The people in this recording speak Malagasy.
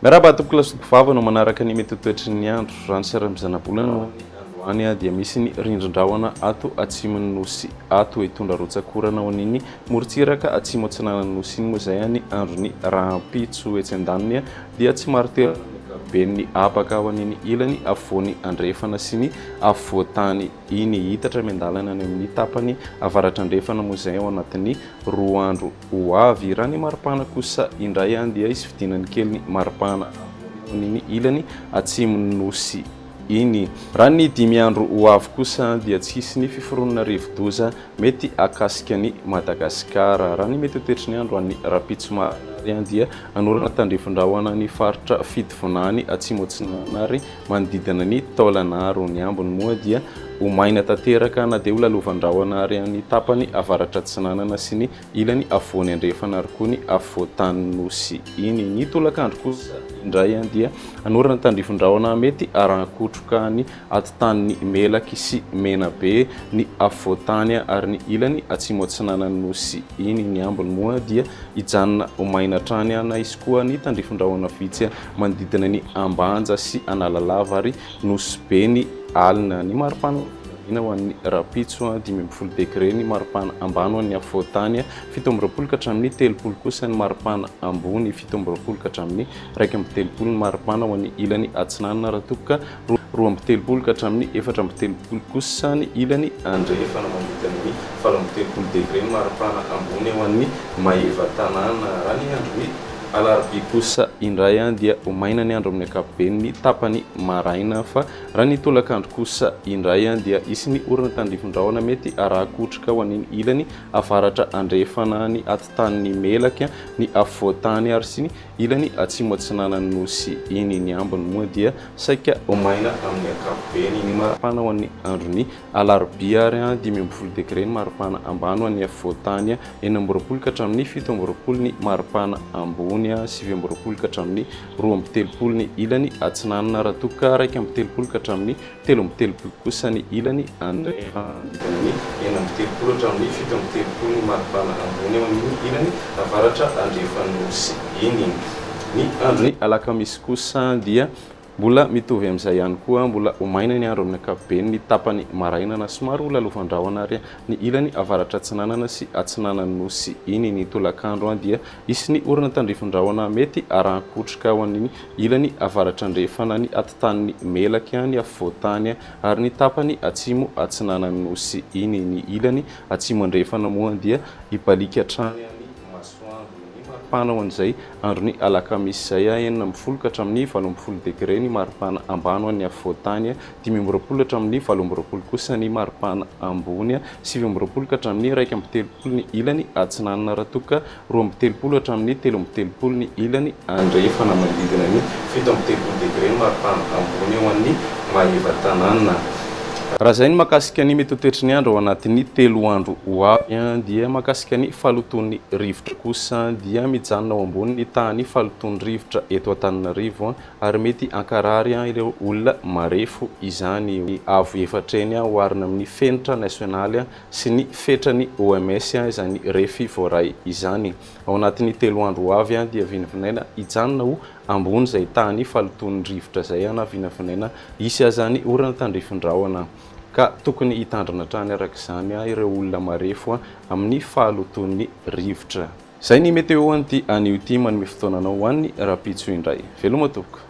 Miarahaba tompokolahy sy tompovavy anao manaraka ny mety ho toetry ny andro. Raha ny saram-zanabolana ho an'ny androany dia misy ny rindrin-drahona ato atsimon'ny nosy ato. Hitondra rotsak'orana ho an'iny morontsiraka atsimo atsinanan'ny nosy iny moa izay ny andron'ny rahampitso. Etsy andaniny dia tsy marin-toerana ny ankapoben'ny habaka ho an'iny ilany afovoany andrefana sy ny afovoan-tany iny. Hiitatra miandalana any amin'ny tapany avaratra andrefana moa izay ao anatin'ny 2 andro ho avy. Raha ny maripana kosa indray dia hisy fidinany kely ny maripana ambony amin'iny ilany atsimon'ny nosy iny. Raha ny 5 andro ho avy kosa dia tsy hisy ny fiforonana rivodoza mety hahakasika an'i Madagasikara. Raha ny mety ho toetry ny andro any rahampitso maraina dia hanorana tandrifin-drahona ny faritra Fitovinany atsimo atsinanana ary manodidina ny Taolagnaro. Ny ambiny moa dia ho maina tanteraka na dia ho lalovan-drahona ary any tapany avaratra atsinanana sy ny ilany afovoany andrefana ary koa ny afovoan-tanin'ny nosy iny. Ny tolakandro kosa indray dia hanorana tandrifin-drahona mety haran-kotroka ny atitaniny Melaky sy Menabe, ny afovoan-tany ary ny ilany atsimo atsinanan'ny nosy iny. Ny ambiny moa dia hijanona ho maina hatrany na hisy koa ny tandrifin-drahona vitsy manodidina ny Ambanja sy Analalava ary Nosy Be ny alina. Ny maripana vinavina ho an'ny rahampitso, 15 degre ny maripana ambany ho an'ny afovoan-tany, 27 ka hatramin'ny 30 kosa ny maripana ambony, 27 ka hatramin'ny 31 ny maripana ho an'ny ilany atsinanana raha toa ka 32 ka hatramin'ny 34 kosa ny ilany andrefana, manodidina ny 38 degre ny maripana ambony ho an'ny Maevatanàna. Raha ny andron'ny alarobia kosa indray dia ho maina ny andro amin'ny ankapobeny ny tapany maraina fa raha ny tolakandro kosa indray dia hisy ny orana tandrifin-drahona mety haraha-kotroka ho an'iny ilany avaratra andrefana, ny atitanin'i Melaky, ny afovoan-tany ary sy ny Ilany atsimo atsinanan'ny nosy iny. Ny ambiny moa dia saika ho maina amin'ny ankapobeny. Ny maripana ho an'ny andron'ny alarobia ary 15 degre ny maripana ambany ho an'ny afovoan-tany, 26 ka hatramin'ny 27 ny maripana ambony, 29 ka hatramin'ny 32 ny ilany atsinanana raha toa ka 31 ka hatramin'ny 33 kosa ny ilany andrefana. Ny 36 hatramin'ny 37 ny maripana ambony eo amin'iny ilany avaratra andrefan'ny Nosy iny. Ny andron'ny alakamisy kosa dia mbola mitovy amin'izay ihany koa, mbola ho maina ny andro amin'ny ankapobeny ny tapany maraina na somary ho lalovan-drahona ary ny ilany avaratra atsinanana sy atsinanan'ny Nosy iny. Ny tolakandro dia hisy ny orana tandrifin-drahona mety arahan-kotroka ho an'iny ilany avaratra andrefana, ny atitanin'i Melaky, ny afovoan-tany ary ny tapany atsimo atsinanan'ny Nosy iny. Ny ilany atsimo andrefana moa dia hibaliaka hatrany ny masoandro. Ny maripana ho an'izay andron'ny alakamisy izay, 16 ka hatramin'ny 18 degre ny maripana ambany ho an'ny afovoan-tany, 25 hatramin'ny 28 kosa ny maripana ambony, 29 ka hatramin'ny 31 ny ilany atsinanana raha toa ka 32 hatramin'ny 33 ny ilany andrefana, manodidina ny 37 degre ny maripana ambony ho an'ny Maevatanàna. Raha izay ny mahakasika ny mety ho toetry ny andro ao anatin'ny 3 andro ho avy dia mahakasika ny fahalotoan'ny rivotra kosa dia mijanona ho ambony ny tahan'ny fahalotoan'ny rivotra eto Antananarivo ary mety hankarary ireo olona marefo izany. Avo efatra eny oharina amin'ny fenitra nasionaly sy ny fetran'ny OMS izany refy voaray izany. Ao anatin'ny 3 andro ho avy dia vinavinaina hijanona ho ambony izay tahan'ny fahalotoan'ny rivotra izay na vinavinaina hisy aza ny orana tandrifin-drahona ka tokony hitandrina hatrany araka izany ireo olona marefo amin'ny fahalotoan'ny rivotra. Izay ny météo an'ity anio ity, manome fotoana anao ho an'ny rahampitso indray. Veloma tompoko.